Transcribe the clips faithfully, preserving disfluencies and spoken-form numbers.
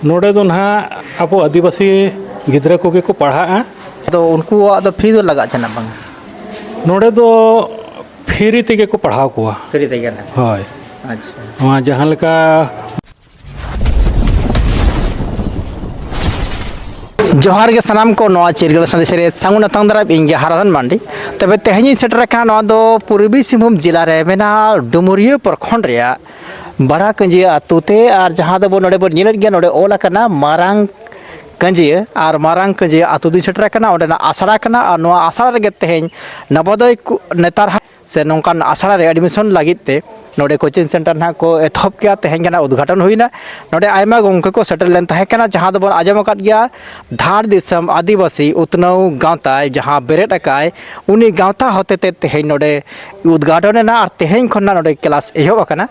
ᱱᱚᱰᱮ ᱫᱚ ᱱᱟᱦᱟᱜ ᱟᱵᱚ ᱟᱹᱫᱤᱵᱟᱹᱥᱤ ᱜᱤᱫᱽᱨᱟᱹ ᱠᱚᱜᱮ ᱠᱚ ᱯᱟᱲᱦᱟᱜᱼᱟ᱾ ᱟᱫᱚ ᱩᱱᱠᱩᱣᱟᱜ ᱫᱚ ᱯᱷᱤ ᱫᱚ ᱞᱟᱜᱟᱜ ᱪᱮ ᱱᱟᱜ ᱵᱟᱝ? ᱱᱚᱰᱮ ᱫᱚ ᱯᱷᱨᱤ ᱛᱮᱜᱮ ᱠᱚ ᱯᱟᱲᱦᱟᱣ ᱠᱚᱣᱟ᱾ ᱯᱷᱨᱤ ᱛᱮᱜᱮ ᱱᱟᱜ? ᱦᱳᱭ᱾ ᱟᱪᱪᱷᱟ᱾ ᱱᱚᱣᱟ ᱡᱟᱦᱟᱸ ᱞᱮᱠᱟ ᱡᱚᱦᱟᱨ ᱜᱮ ᱥᱟᱱᱟᱢ ᱠᱚ, ᱱᱚᱣᱟ ᱪᱤᱨᱜᱟᱹᱞ ᱥᱟᱸᱫᱮᱥ ᱨᱮ ᱥᱟᱹᱜᱩᱱ ᱟᱛᱟᱝ ᱫᱟᱨᱟᱢ, ᱤᱧ ᱜᱮ ᱦᱟᱨᱟᱫᱷᱚᱱ ᱢᱟᱱᱰᱤ᱾ ᱛᱚᱵᱮ ᱛᱮᱦᱮᱧ ᱤᱧ ᱥᱮᱴᱮᱨ ᱟᱠᱟᱱᱟ ᱱᱚᱣᱟ ᱫᱚ ᱯᱩᱨᱵᱤ ᱥᱤᱝᱵᱷᱩᱢ ᱡᱮᱞᱟ ᱨᱮ ᱢᱮᱱᱟᱜ ᱰᱩᱢᱩᱨᱤᱭᱟᱹ ᱯᱨᱚᱠᱷᱚᱸᱰ ᱨᱮᱭᱟᱜ ᱵᱟᱲᱟ ᱠᱟᱹᱧᱡᱤᱭᱟᱹ ᱟᱹᱛᱩ ᱛᱮ, ᱟᱨ ᱡᱟᱦᱟᱸ ᱫᱚᱵᱚᱱ ᱱᱚᱰᱮ ᱵᱚᱱ ᱧᱮᱞᱮᱫ ᱜᱮᱭᱟ, ᱱᱚᱰᱮ ᱚᱞ ᱟᱠᱟᱱᱟ ᱢᱟᱨᱟᱝ ᱠᱟᱹᱧᱡᱤᱭᱟᱹ, ᱟᱨ ᱢᱟᱨᱟᱝ ᱠᱟᱹᱧᱡᱤᱭᱟᱹ ᱟᱹᱛᱩ ᱫᱚᱧ ᱥᱮᱴᱮᱨ ᱟᱠᱟᱱᱟ, ᱚᱸᱰᱮᱱᱟᱜ ᱟᱥᱲᱟ ᱠᱟᱱᱟ᱾ ᱟᱨ ᱱᱚᱣᱟ ᱟᱥᱲᱟ ᱨᱮᱜᱮ ᱛᱮᱦᱮᱧ ᱱᱚᱵᱳᱫᱚᱭ ᱠᱚ, ᱱᱮᱛᱟᱨ ᱦᱟ-, ᱥᱮ ᱱᱚᱝᱠᱟᱱ ᱟᱥᱲᱟ ᱨᱮ ᱮᱰᱢᱤᱥᱚᱱ ᱞᱟᱹᱜᱤᱫ ᱛᱮ ᱱᱚᱰᱮ ᱠᱳᱪᱤᱝ ᱥᱮᱱᱴᱟᱨ ᱱᱟᱦᱟᱜ ᱠᱚ ᱮᱛᱚᱦᱚᱵ ᱠᱮᱜᱼᱟ, ᱛᱮᱦᱮᱧ ᱜᱮ ᱱᱟᱦᱟᱜ ᱩᱫᱽᱜᱷᱟᱴᱚᱱ ᱦᱩᱭᱱᱟ᱾ ᱱᱚᱰᱮ ᱟᱭᱢᱟ ᱜᱚᱢᱠᱮ ᱠᱚ ᱥᱮᱴᱮᱨ ᱞᱮᱱ ᱛᱟᱦᱮᱸ ᱠᱟᱱᱟ, ᱡᱟᱦᱟᱸ ᱫᱚᱵᱚᱱ ᱟᱸᱡᱚᱢ ᱟᱠᱟᱫ ᱜᱮᱭᱟ ᱫᱷᱟᱲ ᱫᱤᱥᱚᱢ ᱟᱹᱫᱤᱵᱟᱹᱥᱤ ᱩᱛᱱᱟᱹᱣ ᱜᱟᱶᱛᱟᱭ ᱡᱟᱦᱟᱸ ᱵᱮᱨᱮᱫ ᱟᱠᱟᱫ, ᱩᱱᱤ ᱜᱟᱶᱛᱟ ᱦᱚᱛᱮᱛᱮ ᱛᱮᱦᱮᱧ ᱱᱚᱰᱮ ᱩᱫᱽᱜᱷᱟᱴᱚᱱ ᱮᱱᱟ ᱟᱨ ᱛᱮᱦᱮᱧ ᱠᱷᱚᱱ ᱱᱟᱜ ᱱᱚᱰᱮ ᱠᱞᱟᱥ ᱮᱦᱚᱵ ᱟᱠᱟᱱᱟ,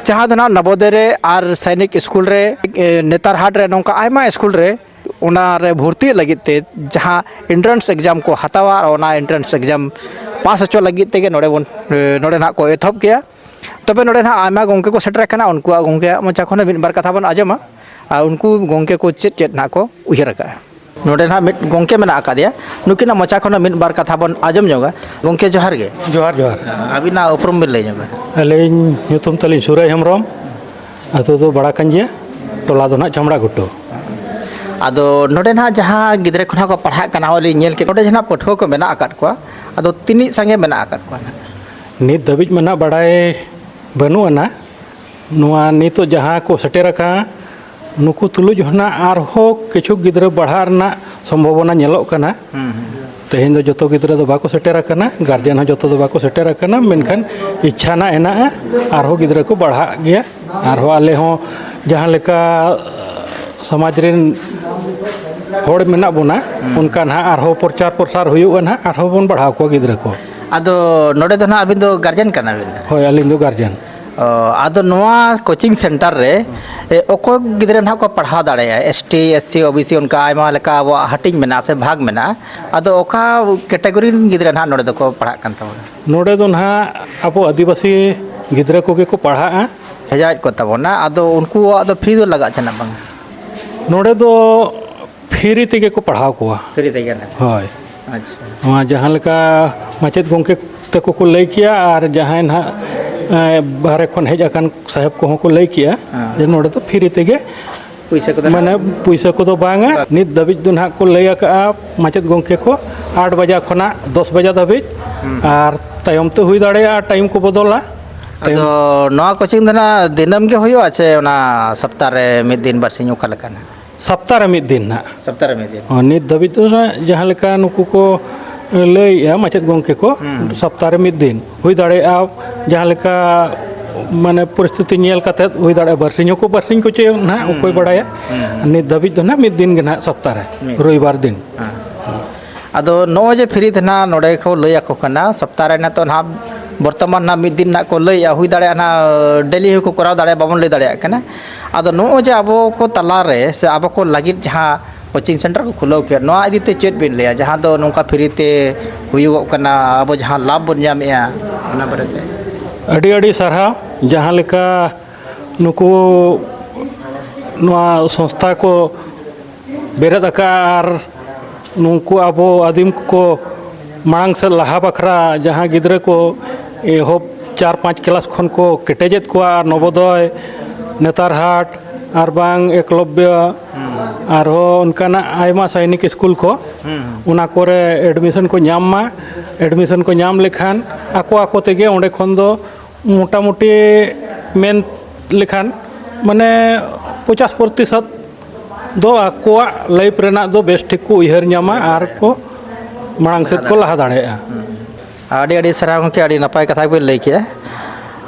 ᱡᱟᱦᱟᱸ ᱫᱚ ᱱᱟᱜ ᱱᱚᱵᱳᱫᱚᱭ ᱨᱮ ᱟᱨ ᱥᱟᱭᱱᱤᱠ ᱥᱠᱩᱞ ᱨᱮ, ᱮ, ᱱᱮᱛᱟᱨ ᱦᱟᱴ ᱨᱮ, ᱱᱚᱝᱠᱟ ᱟᱭᱢᱟ ᱥᱠᱩᱞ ᱨᱮ ᱚᱱᱟ ᱨᱮ ᱵᱷᱚᱨᱛᱤᱜ ᱞᱟᱹᱜᱤᱫ ᱛᱮ ᱡᱟᱦᱟᱸ ᱮᱱᱴᱨᱟᱱᱥ ᱮᱠᱡᱟᱢ ᱠᱚ ᱦᱟᱛᱟᱣᱟ, ᱟᱨ ᱚᱱᱟ ᱮᱱᱴᱨᱟᱱᱥ ᱮᱠᱡᱟᱢ ᱯᱟᱥ ᱦᱚᱪᱚ ᱞᱟᱹᱜᱤᱫ ᱛᱮᱜᱮ ᱱᱚᱰᱮ ᱵᱚᱱ, ᱮ, ᱱᱚᱰᱮ ᱱᱟᱜ ᱠᱚ ᱮᱛᱚᱦᱚᱵ ᱠᱮᱜᱼᱟ᱾ ᱛᱚᱵᱮ ᱱᱚᱰᱮ ᱱᱟᱜ ᱟᱭᱢᱟ ᱜᱚᱢᱠᱮ ᱠᱚ ᱥᱮᱴᱮᱨ ᱟᱠᱟᱱᱟ, ᱩᱱᱠᱩᱣᱟᱜ ᱜᱚᱢᱠᱮᱭᱟᱜ ᱢᱚᱪᱟ ᱠᱷᱚᱱ ᱢᱤᱫ ᱵᱟᱨ ᱠᱟᱛᱷᱟ ᱵᱚᱱ ᱟᱸᱡᱚᱢᱟ, ᱟᱨ ᱩᱱᱠᱩ ᱜᱚᱢᱠᱮ ᱠᱚ ᱪᱮᱫ ᱪᱮᱫ ᱱᱟᱜ ᱠᱚ ᱩᱭᱦᱟᱹᱨ ᱟᱠᱟᱫᱼᱟ᱾ ᱱᱚᱰᱮ ᱱᱟᱦᱟᱜ ᱢᱤᱫ ᱜᱚᱢᱠᱮ ᱢᱮᱱᱟᱜ ᱟᱠᱟᱫᱮᱭᱟ, ᱱᱩᱠᱤᱱᱟᱜ ᱢᱚᱪᱟ ᱠᱷᱚᱱᱟᱜ ᱢᱤᱫ ᱵᱟᱨ ᱠᱟᱛᱷᱟ ᱵᱚᱱ ᱟᱸᱡᱚᱢ ᱧᱚᱜᱟ᱾ ᱜᱚᱢᱠᱮ, ᱡᱚᱦᱟᱨ ᱜᱮ᱾ ᱡᱚᱦᱟᱨ, ᱡᱚᱦᱟᱨ᱾ ᱟᱹᱵᱤᱱᱟᱜ ᱩᱯᱨᱩᱢ ᱵᱤᱱ ᱞᱟᱹᱭ ᱧᱚᱜᱟ? ᱟᱹᱞᱤᱧ ᱧᱩᱛᱩᱢ ᱛᱟᱹᱞᱤᱧ ᱥᱩᱨᱟᱹᱭ ᱦᱮᱢᱵᱨᱚᱢ, ᱟᱹᱛᱩ ᱫᱚ ᱵᱟᱲᱟ ᱠᱟᱱ ᱜᱮᱭᱟ, ᱴᱚᱞᱟ ᱫᱚ ᱱᱟᱦᱟᱜ ᱪᱟᱢᱲᱟ ᱜᱷᱩᱴᱩ᱾ ᱟᱫᱚ ᱱᱚᱰᱮ ᱱᱟᱦᱟᱜ ᱡᱟᱦᱟᱸ ᱜᱤᱫᱽᱨᱟᱹ ᱠᱚ ᱱᱟᱦᱟᱜ ᱠᱚ ᱯᱟᱲᱦᱟᱜ ᱠᱟᱱᱟ, ᱚᱸᱰᱮ ᱞᱤᱧ ᱧᱮᱞ ᱠᱮᱫ, ᱱᱚᱰᱮ ᱡᱟᱦᱟᱸ ᱯᱟᱹᱴᱷᱩᱣᱟᱹ ᱠᱚ ᱢᱮᱱᱟᱜ ᱟᱠᱟᱫ ᱠᱚᱣᱟ, ᱟᱫᱚ ᱛᱤᱱᱟᱹᱜ ᱥᱟᱸᱜᱮ ᱢᱮᱱᱟᱜ ᱟᱠᱟᱫ ᱠᱚᱣᱟ ᱱᱟᱦᱟᱜ? ᱱᱤᱛ ᱫᱷᱟᱹᱵᱤᱡ ᱢᱟ ᱱᱟᱦᱟᱜ ᱵᱟᱲᱟᱭ ᱵᱟᱹᱱᱩᱜ ᱟᱱᱟ᱾ ᱱᱚᱣᱟ ᱱᱤᱛᱚᱜ ᱡᱟᱦᱟᱸ ᱠᱚ ᱥᱮᱴᱮᱨ ᱟᱠᱟᱱ, ᱱᱩᱠᱩ ᱛᱩᱞᱩᱡ ᱦᱚᱸ ᱱᱟᱜ ᱟᱨᱦᱚᱸ ᱠᱤᱪᱷᱩ ᱜᱤᱫᱽᱨᱟᱹ ᱵᱟᱲᱦᱟᱜ ᱨᱮᱱᱟᱜ ᱥᱚᱢᱵᱷᱚᱵᱚᱱᱟ ᱧᱮᱞᱚᱜ ᱠᱟᱱᱟ᱾ ᱦᱩᱸ, ᱦᱩᱸ᱾ ᱛᱮᱦᱮᱧ ᱫᱚ ᱡᱚᱛᱚ ᱜᱤᱫᱽᱨᱟᱹ ᱫᱚ ᱵᱟᱠᱚ ᱥᱮᱴᱮᱨ ᱟᱠᱟᱱᱟ, ᱜᱟᱨᱡᱮᱱ ᱦᱚᱸ ᱡᱚᱛᱚ ᱫᱚ ᱵᱟᱠᱚ ᱥᱮᱴᱮᱨ ᱟᱠᱟᱱᱟ, ᱢᱮᱱᱠᱷᱟᱱ ᱤᱪᱪᱷᱟ ᱱᱟᱜ ᱦᱮᱱᱟᱜᱼᱟ, ᱟᱨᱦᱚᱸ ᱜᱤᱫᱽᱨᱟᱹ ᱠᱚ ᱵᱟᱲᱦᱟᱜ ᱜᱮᱭᱟ᱾ ᱟᱨᱦᱚᱸ ᱟᱞᱮ ᱦᱚᱸ ᱡᱟᱦᱟᱸ ᱞᱮᱠᱟ ᱥᱚᱢᱟᱡᱽ ᱨᱮᱱ ᱦᱚᱲ ᱢᱮᱱᱟᱜ ᱵᱚᱱᱟ, ᱦᱩᱸ᱾ ᱚᱱᱠᱟ ᱱᱟᱦᱟᱜ ᱟᱨᱦᱚᱸ ᱯᱨᱚᱪᱟᱨ ᱯᱨᱚᱥᱟᱨ ᱦᱩᱭᱩᱜᱼᱟ ᱱᱟᱦᱟᱜ, ᱟᱨᱦᱚᱸ ᱵᱚᱱ ᱵᱟᱲᱦᱟᱣ ᱠᱚᱣᱟ ᱜᱤᱫᱽᱨᱟᱹ ᱠᱚ᱾ ᱟᱫᱚ ᱱᱚᱰᱮ ᱫᱚ ᱱᱟᱦᱟᱜ ᱟᱹᱵᱤᱱ ᱫᱚ ᱜᱟᱨᱡᱮᱱ ᱠᱟᱱᱟ ᱵᱤᱱ? ᱦᱳᱭ, ᱟᱹᱞᱤᱧ ᱫᱚ ᱜᱟᱨᱡᱮᱱ᱾ ᱚ, ᱟᱫᱚ ᱱᱚᱣᱟ ᱠᱳᱪᱤᱝ ᱥᱮᱱᱴᱟᱨ ᱨᱮ, ᱮ, ᱚᱠᱚᱭ ᱜᱤᱫᱽᱨᱟᱹ ᱱᱟᱦᱟᱜ ᱠᱚ ᱯᱟᱲᱦᱟᱣ ᱫᱟᱲᱮᱭᱟᱜᱼᱟ? S T, S C, O B C, ᱚᱱᱠᱟ ᱟᱭᱢᱟ ᱞᱮᱠᱟ ᱟᱵᱚᱣᱟᱜ ᱦᱟᱹᱴᱤᱧ ᱢᱮᱱᱟᱜᱼᱟ ᱥᱮ ᱵᱷᱟᱜᱽ ᱢᱮᱱᱟᱜᱼᱟ᱾ ᱟᱫᱚ ᱚᱠᱟ ᱠᱮᱴᱟᱜᱚᱨᱤ ᱨᱮᱱ ᱜᱤᱫᱽᱨᱟᱹ ᱱᱟᱦᱟᱜ ᱱᱚᱰᱮ ᱫᱚᱠᱚ ᱯᱟᱲᱦᱟᱜ ᱠᱟᱱ ᱛᱟᱵᱚᱱᱟ? ᱱᱚᱰᱮ ᱫᱚ ᱱᱟᱦᱟᱜ ᱟᱵᱚ ᱟᱹᱫᱤᱵᱟᱹᱥᱤ ᱜᱤᱫᱽᱨᱟᱹ ᱠᱚᱜᱮ ᱠᱚ ᱯᱟᱲᱦᱟᱜᱼᱟ᱾ ᱵᱷᱮᱡᱟᱭᱮᱫ ᱠᱚ ᱛᱟᱵᱚᱱᱟ, ᱟᱫᱚ ᱩᱱᱠᱩᱣᱟᱜ ᱫᱚ ᱯᱷᱤ ᱫᱚ ᱞᱟᱜᱟᱜ ᱪᱮ ᱱᱟᱜ ᱵᱟᱝ? ᱱᱚᱰᱮ ᱫᱚ ᱯᱷᱤᱨᱤ ᱛᱮᱜᱮ ᱠᱚ ᱯᱟᱲᱦᱟᱣ ᱠᱚᱣᱟ᱾ ᱯᱷᱤᱨᱤ ᱛᱮᱜᱮ ᱱᱟᱦᱟᱜ? ᱦᱳᱭ᱾ ᱟᱪᱪᱷᱟ᱾ ᱱᱚᱣᱟ ᱡᱟᱦᱟᱸ ᱞᱮᱠᱟ ᱢᱟᱪᱮᱫ ᱜᱚᱢᱠᱮ ᱛᱟᱠᱚ ᱠᱚ ᱞᱟᱹᱭ ᱠᱮᱜᱼᱟ, ᱟᱨ ᱡᱟᱦᱟᱸᱭ ᱱᱟᱦᱟᱜ, ᱮᱸ, ᱵᱟᱦᱨᱮ ᱠᱷᱚᱱ ᱦᱮᱡ ᱟᱠᱟᱱ ᱥᱟᱦᱮᱵᱽ ᱠᱚᱦᱚᱸ ᱠᱚ ᱞᱟᱹᱭ ᱠᱮᱜᱼᱟ, ᱦᱮᱸ᱾ ᱡᱮ ᱱᱚᱰᱮ ᱫᱚ ᱯᱷᱤᱨᱤ ᱛᱮᱜᱮ, ᱯᱩᱭᱥᱟᱹ ᱠᱚᱫᱚ ᱢᱟᱱᱮ, ᱱᱟᱦᱟᱜ? ᱯᱩᱭᱥᱟᱹ ᱠᱚᱫᱚ ᱵᱟᱝᱟ᱾ ᱱᱤᱛ ᱫᱷᱟᱹᱵᱤᱡ ᱫᱚ ᱱᱟᱦᱟᱜ ᱠᱚ ᱞᱟᱹᱭ ᱟᱠᱟᱜᱼᱟ ᱢᱟᱪᱮᱫ ᱜᱚᱢᱠᱮ ᱠᱚ, ᱟᱴ ᱵᱟᱡᱟ ᱠᱷᱚᱱᱟᱜ ᱫᱚᱥ ᱵᱟᱡᱟ ᱫᱷᱟᱹᱵᱤᱡ, ᱦᱩᱸ᱾ ᱟᱨ ᱛᱟᱭᱚᱢ ᱛᱮ ᱦᱩᱭ ᱫᱟᱲᱮᱭᱟᱜᱼᱟ ᱴᱟᱭᱤᱢ ᱠᱚ ᱵᱚᱫᱚᱞᱟ᱾ ᱟᱫᱚ ᱱᱚᱣᱟ ᱠᱳᱪᱤᱝ ᱫᱚ ᱱᱟᱦᱟᱜ ᱫᱤᱱᱟᱹᱢ ᱜᱮ ᱦᱩᱭᱩᱜᱼᱟ ᱥᱮ ᱚᱱᱟ ᱥᱚᱯᱛᱟ ᱨᱮ ᱢᱤᱫ ᱫᱤᱱ ᱵᱟᱨ ᱥᱤᱧ, ᱚᱠᱟ ᱞᱮᱠᱟ ᱱᱟᱦᱟᱜ? ᱥᱚᱯᱛᱟ ᱨᱮ ᱢᱤᱫ ᱫᱤᱱ ᱱᱟᱦᱟᱜ᱾ ᱥᱚᱯᱛᱟ ᱨᱮ ᱢᱤᱫ ᱫᱤᱱ᱾ ᱦᱚᱸ, ᱱᱤᱛ ᱫᱷᱟᱹᱵᱤᱡ ᱫᱚ ᱱᱟᱦᱟᱜ ᱡᱟᱦᱟᱸ ᱞᱮᱠᱟ ᱱᱩᱠᱩ ᱠᱚ ᱞᱟᱹᱭᱮᱜᱼᱟ ᱢᱟᱪᱮᱫ ᱜᱚᱢᱠᱮ ᱠᱚ, ᱦᱩᱸ᱾ ᱥᱚᱯᱛᱟ ᱨᱮ ᱢᱤᱫ ᱫᱤᱱ ᱦᱩᱭ ᱫᱟᱲᱮᱭᱟᱜᱼᱟ, ᱡᱟᱦᱟᱸ ᱞᱮᱠᱟ ᱢᱟᱱᱮ ᱯᱚᱨᱤᱥᱛᱷᱤᱛᱤ ᱧᱮᱞ ᱠᱟᱛᱮᱫ ᱦᱩᱭ ᱫᱟᱲᱮᱭᱟᱜᱼᱟ, ᱵᱟᱨᱥᱤᱧ ᱦᱚᱸᱠᱚ ᱵᱟᱨᱥᱤᱧ ᱠᱚ ᱪᱮᱫ ᱱᱟᱦᱟᱜ, ᱦᱩᱸ, ᱚᱠᱚᱭ ᱦᱩᱸ, ᱵᱟᱲᱟᱭᱟ᱾ ᱦᱩᱸ, ᱦᱩᱸ᱾ ᱱᱤᱛ ᱫᱷᱟᱹᱵᱤᱡ ᱫᱚ ᱱᱟᱦᱟᱜ ᱢᱤᱫ ᱫᱤᱱ ᱜᱮ ᱱᱟᱦᱟᱜ ᱥᱚᱯᱛᱟ ᱨᱮ, ᱢᱤᱫ᱾ ᱨᱚᱵᱤᱵᱟᱨ ᱫᱤᱱ᱾ ᱦᱮᱸ᱾ ᱟᱫᱚ ᱱᱚᱜᱼᱚᱭ ᱡᱮ ᱯᱷᱨᱤ ᱛᱮ ᱱᱟᱦᱟᱜ ᱱᱚᱰᱮ ᱠᱚ ᱞᱟᱹᱭ ᱟᱠᱚ ᱠᱟᱱᱟ, ᱥᱚᱯᱛᱟ ᱨᱮ ᱱᱤᱛᱚᱜ ᱱᱟᱦᱟᱜ ᱵᱚᱨᱛᱚᱢᱟᱱ ᱱᱟᱦᱟᱜ ᱢᱤᱫ ᱫᱤᱱ ᱱᱟᱦᱟᱜ ᱠᱚ ᱞᱟᱹᱭᱮᱜᱼᱟ, ᱦᱩᱭ ᱫᱟᱲᱮᱭᱟᱜᱼᱟ ᱱᱟᱦᱟᱜ ᱰᱮᱞᱤ ᱦᱚᱸᱠᱚ ᱠᱚᱨᱟᱣ ᱫᱟᱲᱮᱭᱟᱜᱼᱟ, ᱵᱟᱵᱚᱱ ᱞᱟᱹᱭ ᱫᱟᱲᱮᱭᱟᱜ ᱠᱟᱱᱟ᱾ ᱟᱫᱚ ᱱᱚᱜᱼᱚᱭ ᱡᱮ ᱟᱵᱚ ᱠᱚ ᱛᱟᱞᱟᱨᱮ ᱥᱮ ᱟᱵᱚ ᱠᱚ ᱞᱟᱹᱜᱤᱫ ᱡᱟᱦᱟᱸ ᱠᱳᱪᱤᱝ ᱥᱮᱱᱴᱟᱨ ᱠᱚ ᱠᱷᱩᱞᱟᱹᱣ ᱠᱮᱫ, ᱱᱚᱣᱟ ᱤᱫᱤ ᱛᱮ ᱪᱮᱫ ᱵᱤᱱ ᱞᱟᱹᱭᱟ, ᱡᱟᱦᱟᱸ ᱫᱚ ᱱᱚᱝᱠᱟ ᱯᱷᱨᱤ ᱛᱮ ᱦᱩᱭᱩᱜᱚᱜ ᱠᱟᱱᱟ, ᱟᱵᱚ ᱡᱟᱦᱟᱸ ᱞᱟᱵᱷ ᱵᱚᱱ ᱧᱟᱢᱮᱜᱼᱟ, ᱚᱱᱟ ᱵᱟᱨᱮᱛᱮ? ᱟᱹᱰᱤ ᱟᱹᱰᱤ ᱥᱟᱨᱦᱟᱣ᱾ ᱡᱟᱦᱟᱸ ᱞᱮᱠᱟ ᱱᱩᱠᱩ ᱱᱚᱣᱟ ᱥᱚᱝᱥᱛᱷᱟ ᱠᱚ ᱵᱮᱨᱮᱫ ᱟᱠᱟᱫᱼᱟ ᱟᱨ ᱱᱩᱠᱩ ᱟᱵᱚ ᱟᱹᱫᱤᱢ ᱠᱚᱠᱚ ᱢᱟᱲᱟᱝ ᱥᱮᱫ ᱞᱟᱦᱟ ᱵᱟᱠᱷᱨᱟ, ᱡᱟᱦᱟᱸ ᱜᱤᱫᱽᱨᱟᱹ ᱠᱚ ᱮᱦᱚᱵ ᱪᱟᱨ ᱯᱟᱸᱪ ᱠᱞᱟᱥ ᱠᱷᱚᱱ ᱠᱚ ᱠᱮᱴᱮᱡᱮᱫ ᱠᱚᱣᱟ, ᱟᱨ ᱱᱚᱵᱳᱫᱚᱭ, ᱱᱮᱛᱟᱨ ᱦᱟᱴ, ᱟᱨ ᱵᱟᱝ ᱮᱠᱞᱚᱵᱽᱭᱚ, ᱦᱩᱸ᱾ ᱟᱨᱦᱚᱸ ᱚᱱᱠᱟᱱᱟᱜ ᱟᱭᱢᱟ ᱥᱟᱭᱱᱤᱠ ᱥᱠᱩᱞ ᱠᱚ, ᱦᱩᱸ᱾ ᱚᱱᱟ ᱠᱚᱨᱮ ᱮᱰᱢᱤᱥᱚᱱ ᱠᱚ ᱧᱟᱢ ᱢᱟ᱾ ᱮᱰᱢᱤᱥᱚᱱ ᱠᱚ ᱧᱟᱢ ᱞᱮᱠᱷᱟᱱ ᱟᱠᱚ ᱟᱠᱚ ᱛᱮᱜᱮ ᱚᱸᱰᱮ ᱠᱷᱚᱱ ᱫᱚ ᱢᱚᱴᱟᱢᱩᱴᱤ ᱢᱮᱱ ᱞᱮᱠᱷᱟᱱ, ᱢᱟᱱᱮ, ᱯᱚᱪᱟᱥ ᱯᱨᱚᱛᱤᱥᱚᱛ ᱫᱚ ᱟᱠᱚᱣᱟᱜ ᱞᱟᱭᱤᱯᱷ ᱨᱮᱱᱟᱜ ᱫᱚ ᱵᱮᱥ ᱴᱷᱤᱠ ᱠᱚ ᱩᱭᱦᱟᱹᱨ ᱧᱟᱢᱟ ᱟᱨ ᱠᱚ ᱢᱟᱲᱟᱝ ᱥᱮᱫ ᱠᱚ ᱞᱟᱦᱟ ᱫᱟᱲᱮᱭᱟᱜᱼᱟ᱾ ᱟᱹᱰᱤ ᱟᱹᱰᱤ ᱥᱟᱨᱦᱟᱣ ᱜᱚᱢᱠᱮ, ᱟᱹᱰᱤ ᱱᱟᱯᱟᱭ ᱠᱟᱛᱷᱟ ᱵᱤᱱ ᱞᱟᱹᱭ ᱠᱮᱜᱼᱟ᱾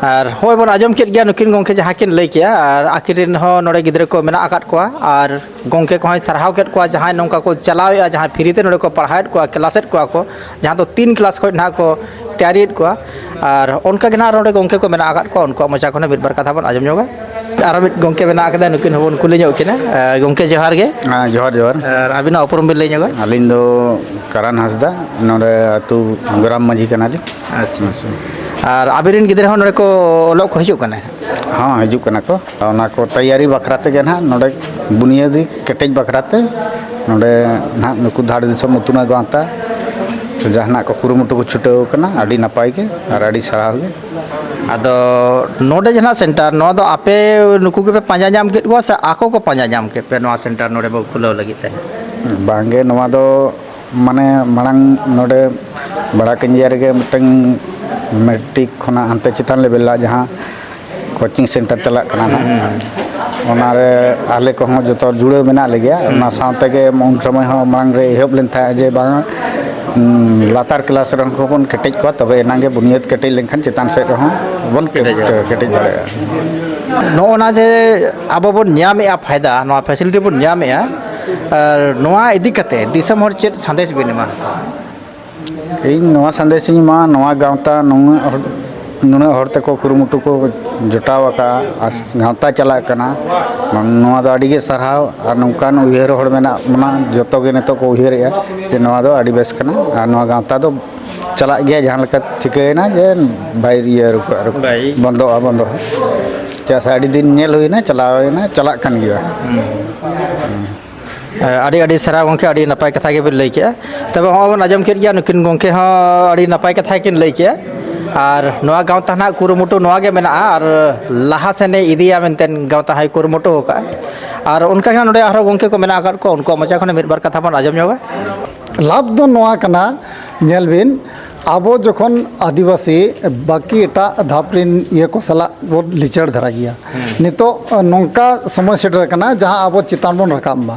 ᱟᱨ ᱦᱚᱸᱜᱼᱚᱭ ᱵᱚᱱ ᱟᱸᱡᱚᱢ ᱠᱮᱫ ᱜᱮᱭᱟ ᱱᱩᱠᱤᱱ ᱜᱚᱢᱠᱮ ᱡᱟᱦᱟᱸ ᱠᱤᱱ ᱞᱟᱹᱭ ᱠᱮᱜᱼᱟ, ᱟᱨ ᱟᱹᱠᱤᱱ ᱨᱮᱱ ᱦᱚᱸ ᱱᱚᱰᱮ ᱜᱤᱫᱽᱨᱟᱹ ᱠᱚ ᱢᱮᱱᱟᱜ ᱟᱠᱟᱫ ᱠᱚᱣᱟ, ᱟᱨ ᱜᱚᱢᱠᱮ ᱠᱚᱦᱚᱸᱭ ᱥᱟᱨᱦᱟᱣ ᱠᱮᱫ ᱠᱚᱣᱟ, ᱡᱟᱦᱟᱸᱭ ᱱᱚᱝᱠᱟ ᱠᱚ ᱪᱟᱞᱟᱣᱮᱫᱼᱟ, ᱡᱟᱦᱟᱸᱭ ᱯᱷᱨᱤ ᱛᱮ ᱱᱚᱰᱮ ᱠᱚ ᱯᱟᱲᱦᱟᱣᱮᱫ ᱠᱚᱣᱟ, ᱠᱞᱟᱥᱮᱫ ᱠᱚᱣᱟ ᱠᱚ, ᱡᱟᱦᱟᱸ ᱫᱚ ᱛᱤᱱ ᱠᱞᱟᱥ ᱠᱷᱚᱱ ᱱᱟᱦᱟᱜ ᱠᱚ ᱛᱮᱭᱟᱨᱤᱭᱮᱫ ᱠᱚᱣᱟ᱾ ᱟᱨ ᱚᱱᱠᱟ ᱜᱮ ᱱᱟᱦᱟᱜ ᱱᱚᱰᱮ ᱜᱚᱢᱠᱮ ᱠᱚ ᱢᱮᱱᱟᱜ ᱟᱠᱟᱫ ᱠᱚᱣᱟ, ᱩᱱᱠᱩᱣᱟᱜ ᱢᱚᱪᱟ ᱠᱷᱚᱱ ᱦᱚᱸ ᱢᱤᱫ ᱵᱟᱨ ᱠᱟᱛᱷᱟ ᱵᱚᱱ ᱟᱸᱡᱚᱢ ᱧᱚᱜᱟ᱾ ᱟᱨᱚ ᱢᱤᱫ ᱜᱚᱢᱠᱮ ᱢᱮᱱᱟᱜ ᱟᱠᱟᱫᱟ, ᱱᱩᱠᱤᱱ ᱦᱚᱸᱵᱚᱱ ᱠᱩᱞᱤ ᱧᱚᱜ ᱠᱤᱱᱟ᱾ ᱟᱨ ᱜᱚᱢᱠᱮ, ᱡᱚᱦᱟᱨ ᱜᱮ᱾ ᱦᱮᱸ, ᱡᱚᱦᱟᱨ, ᱡᱚᱦᱟᱨ᱾ ᱟᱨ ᱟᱹᱵᱤᱱᱟᱜ ᱩᱯᱨᱩᱢ ᱵᱤᱱ ᱞᱟᱹᱭ ᱧᱚᱜᱟ? ᱟᱹᱞᱤᱧ ᱫᱚ ᱠᱟᱨᱟᱱ ᱦᱟᱸᱥᱫᱟ, ᱱᱚᱰᱮ ᱟᱹᱛᱩ ᱜᱨᱟᱢ ᱢᱟᱹᱡᱷᱤ ᱠᱟᱱᱟᱞᱤᱧ᱾ ᱟᱪᱪᱷᱟ᱾ ᱟᱨ ᱟᱵᱤᱱ ᱨᱮᱱ ᱜᱤᱫᱽᱨᱟᱹ ᱦᱚᱸ ᱱᱚᱰᱮ ᱠᱚ ᱚᱞᱚᱜ ᱠᱚ ᱦᱤᱡᱩᱜ ᱠᱟᱱᱟ? ᱦᱚᱸ, ᱦᱤᱡᱩᱜ ᱠᱟᱱᱟ ᱠᱚ᱾ ᱚᱱᱟ ᱠᱚ ᱛᱮᱭᱟᱨᱤ ᱵᱟᱠᱷᱨᱟ ᱛᱮᱜᱮ ᱱᱟᱦᱟᱜ ᱱᱚᱰᱮ ᱵᱩᱱᱤᱭᱟᱹᱫᱤ ᱠᱮᱴᱮᱡ ᱵᱟᱠᱷᱨᱟ ᱛᱮ ᱱᱚᱰᱮ ᱱᱟᱦᱟᱜ ᱱᱩᱠᱩ ᱫᱷᱟᱲ ᱫᱤᱥᱚᱢ ᱩᱛᱱᱟᱹᱣ ᱜᱟᱶᱛᱟ ᱡᱟᱦᱟᱱᱟᱜ ᱠᱚ ᱠᱩᱨᱩᱢᱩᱴᱩ ᱠᱚ ᱪᱷᱩᱴᱟᱹᱣ ᱠᱟᱱᱟ, ᱟᱹᱰᱤ ᱱᱟᱯᱟᱭ ᱜᱮ ᱟᱨ ᱟᱹᱰᱤ ᱥᱟᱨᱦᱟᱣ ᱜᱮ᱾ ᱟᱫᱚ ᱱᱚᱰᱮ ᱡᱟᱦᱟᱸ ᱥᱮᱱᱴᱟᱨ, ᱱᱚᱣᱟ ᱫᱚ ᱟᱯᱮ ᱱᱩᱠᱩ ᱜᱮᱯᱮ ᱯᱟᱸᱡᱟ ᱧᱟᱢ ᱠᱮᱫ ᱠᱚᱣᱟ ᱥᱮ ᱟᱠᱚ ᱠᱚ ᱯᱟᱸᱡᱟ ᱧᱟᱢ ᱠᱮᱫ ᱯᱮ ᱱᱚᱣᱟ ᱥᱮᱱᱴᱟᱨ ᱱᱚᱰᱮ ᱵᱚ ᱠᱷᱩᱞᱟᱹᱣ ᱞᱟᱹᱜᱤᱫ ᱛᱮ? ᱵᱟᱝᱜᱮ, ᱱᱚᱣᱟ ᱫᱚ ᱢᱟᱱᱮ ᱢᱟᱲᱟᱝ ᱱᱚᱰᱮ ᱵᱟᱲᱟ ᱠᱟᱹᱧᱡᱤᱭᱟ ᱨᱮᱜᱮ ᱢᱤᱫᱴᱟᱝ ᱢᱮᱴᱨᱤᱠ ᱠᱷᱚᱱᱟᱜ ᱦᱟᱱᱛᱮ ᱪᱮᱛᱟᱱ ᱞᱮᱵᱮᱞ ᱨᱮᱱᱟᱜ ᱡᱟᱦᱟᱸ ᱠᱳᱪᱤᱝ ᱥᱮᱱᱴᱟᱨ ᱪᱟᱞᱟᱜ ᱠᱟᱱᱟ ᱱᱟᱦᱟᱜ, ᱚᱱᱟᱨᱮ ᱟᱞᱮ ᱠᱚᱦᱚᱸ ᱡᱚᱛᱚ ᱡᱩᱲᱟᱹᱣ ᱢᱮᱱᱟᱜ ᱞᱮᱜᱮᱭᱟ᱾ ᱚᱱᱟ ᱥᱟᱶ ᱛᱮᱜᱮ ᱩᱱ ᱥᱚᱢᱚᱭ ᱦᱚᱸ ᱢᱟᱲᱟᱝ ᱨᱮ ᱮᱦᱚᱵ ᱞᱮᱱ ᱛᱟᱦᱮᱸᱫ ᱡᱮ ᱵᱟᱝ, ᱩᱸ, ᱞᱟᱛᱟᱨ ᱠᱞᱟᱥ ᱨᱮᱱ ᱠᱚᱵᱚᱱ ᱠᱮᱴᱮᱡ ᱠᱚᱣᱟ, ᱛᱚᱵᱮ ᱮᱱᱟᱝ ᱜᱮ ᱵᱩᱱᱤᱭᱟᱹᱫ ᱠᱮᱴᱮᱡ ᱞᱮᱱᱠᱷᱟᱱ ᱪᱮᱛᱟᱱ ᱥᱮᱫ ᱨᱮᱦᱚᱸ ᱵᱚᱱ ᱠᱮᱴᱮᱡ ᱫᱟᱲᱮᱭᱟᱜᱼᱟ᱾ ᱠᱮᱴᱮᱡ ᱫᱟᱲᱮᱭᱟᱜᱼᱟ᱾ ᱱᱚᱜᱼᱚ ᱱᱟ ᱡᱮ ᱟᱵᱚ ᱵᱚᱱ ᱧᱟᱢᱮᱜᱼᱟ ᱯᱷᱟᱭᱫᱟ, ᱱᱚᱣᱟ ᱯᱷᱮᱥᱤᱞᱤᱴᱤ ᱵᱚᱱ ᱧᱟᱢᱮᱜᱼᱟ, ᱟᱨ ᱱᱚᱣᱟ ᱤᱫᱤ ᱠᱟᱛᱮ ᱫᱤᱥᱚᱢ ᱦᱚᱲ ᱪᱮᱫ ᱥᱟᱸᱫᱮᱥ ᱵᱮᱱ ᱮᱢᱟ ᱠᱚᱣᱟ? ᱤᱧ ᱱᱚᱣᱟ ᱥᱟᱸᱫᱮᱥ ᱤᱧ ᱮᱢᱟ, ᱱᱚᱣᱟ ᱜᱟᱶᱛᱟ ᱱᱩᱱᱟᱹᱜ ᱦᱚᱲ, ᱱᱩᱱᱟᱹᱜ ᱦᱚᱲ ᱛᱮᱠᱚ ᱠᱩᱨᱩᱢᱩᱴᱩ ᱠᱚ ᱡᱚᱴᱟᱣ ᱟᱠᱟᱫᱼᱟ ᱟᱨ ᱜᱟᱶᱛᱟ ᱪᱟᱞᱟᱜ ᱠᱟᱱᱟ, ᱱᱚᱣᱟ ᱫᱚ ᱟᱹᱰᱤ ᱜᱮ ᱥᱟᱨᱦᱟᱣ᱾ ᱟᱨ ᱱᱚᱝᱠᱟᱱ ᱩᱭᱦᱟᱹᱨ ᱦᱚᱲ ᱢᱮᱱᱟᱜ ᱵᱚᱱᱟ, ᱡᱚᱛᱚ ᱜᱮ ᱱᱤᱛᱚᱜ ᱠᱚ ᱩᱭᱦᱟᱹᱨᱮᱜᱼᱟ ᱡᱮ ᱱᱚᱣᱟ ᱫᱚ ᱟᱹᱰᱤ ᱵᱮᱥ ᱠᱟᱱᱟ ᱟᱨ ᱱᱚᱣᱟ ᱜᱟᱶᱛᱟ ᱫᱚ ᱪᱟᱞᱟᱜ ᱜᱮᱭᱟ, ᱡᱟᱦᱟᱸ ᱞᱮᱠᱟ ᱪᱤᱠᱟᱹᱭᱮᱱᱟ ᱡᱮ ᱵᱟᱭ ᱤᱭᱟᱹ ᱨᱩᱠᱟᱹᱜᱼᱟ, ᱨᱩᱠᱟᱹᱜᱼᱟ᱾ ᱵᱟᱭ ᱵᱚᱱᱫᱚᱜᱼᱟ, ᱵᱚᱱᱫᱚᱜᱼᱟ᱾ ᱪᱮᱫᱟᱜ ᱥᱮ ᱟᱹᱰᱤ ᱫᱤᱱ ᱧᱮᱞ ᱦᱩᱭᱱᱟ, ᱪᱟᱞᱟᱣᱮᱱᱟ, ᱪᱟᱞᱟᱜ ᱠᱟᱱ ᱜᱮᱭᱟ᱾ ᱟᱹᱰᱤ ᱟᱹᱰᱤ ᱥᱟᱨᱦᱟᱣ ᱜᱚᱢᱠᱮ, ᱟᱹᱰᱤ ᱱᱟᱯᱟᱭ ᱠᱟᱛᱷᱟ ᱜᱮᱵᱤᱱ ᱞᱟᱹᱭ ᱠᱮᱜᱼᱟ᱾ ᱛᱚᱵᱮ ᱦᱚᱸᱜᱼᱚᱭ ᱵᱚᱱ ᱟᱸᱡᱚᱢ ᱠᱮᱫ ᱜᱮᱭᱟ, ᱱᱩᱠᱤᱱ ᱜᱚᱢᱠᱮ ᱦᱚᱸ ᱟᱹᱰᱤ ᱱᱟᱯᱟᱭ ᱠᱟᱛᱷᱟ ᱜᱮᱠᱤᱱ ᱞᱟᱹᱭ ᱠᱮᱜᱼᱟ᱾ ᱟᱨ ᱱᱚᱣᱟ ᱜᱟᱶᱛᱟ ᱨᱮᱱᱟᱜ ᱠᱩᱨᱩᱢᱩᱴᱩ ᱱᱚᱣᱟ ᱜᱮ ᱢᱮᱱᱟᱜᱼᱟ, ᱟᱨ ᱞᱟᱦᱟ ᱥᱮᱱᱮ ᱤᱫᱤᱭᱟ ᱢᱮᱱᱛᱮ ᱜᱟᱶᱛᱟ ᱦᱚᱸᱭ ᱠᱩᱨᱩᱢᱩᱴᱩ ᱟᱠᱟᱫᱼᱟ᱾ ᱟᱨ ᱚᱱᱠᱟ ᱜᱮ ᱱᱚᱰᱮ ᱟᱨᱦᱚᱸ ᱜᱚᱢᱠᱮ ᱠᱚ ᱢᱮᱱᱟᱜ ᱟᱠᱟᱫ ᱠᱚᱣᱟ, ᱩᱱᱠᱩᱣᱟᱜ ᱢᱚᱪᱟ ᱠᱷᱚᱱ ᱢᱤᱫ ᱵᱟᱨ ᱠᱟᱛᱷᱟ ᱵᱚᱱ ᱟᱸᱡᱚᱢ ᱧᱚᱜᱟ᱾ ᱞᱟᱵᱷ ᱫᱚ ᱱᱚᱣᱟ ᱠᱟᱱᱟ, ᱧᱮᱞ ᱵᱤᱱ, ᱟᱵᱚ ᱡᱚᱠᱷᱚᱱ ᱟᱹᱫᱤᱵᱟᱹᱥᱤ ᱵᱟᱹᱠᱤ ᱮᱴᱟᱜ ᱫᱷᱟᱯ ᱨᱮᱱ ᱤᱭᱟᱹ ᱠᱚ ᱥᱟᱞᱟᱜ ᱵᱚᱱ ᱞᱤᱪᱟᱹᱲ ᱫᱷᱟᱨᱟ ᱜᱮᱭᱟ, ᱱᱤᱛᱚᱜ ᱱᱚᱝᱠᱟ ᱥᱚᱢᱚᱭ ᱥᱮᱴᱮᱨ ᱟᱠᱟᱱᱟ ᱡᱟᱦᱟᱸ ᱟᱵᱚ ᱪᱮᱛᱟᱱ ᱵᱚᱱ ᱨᱟᱠᱟᱵ ᱢᱟ᱾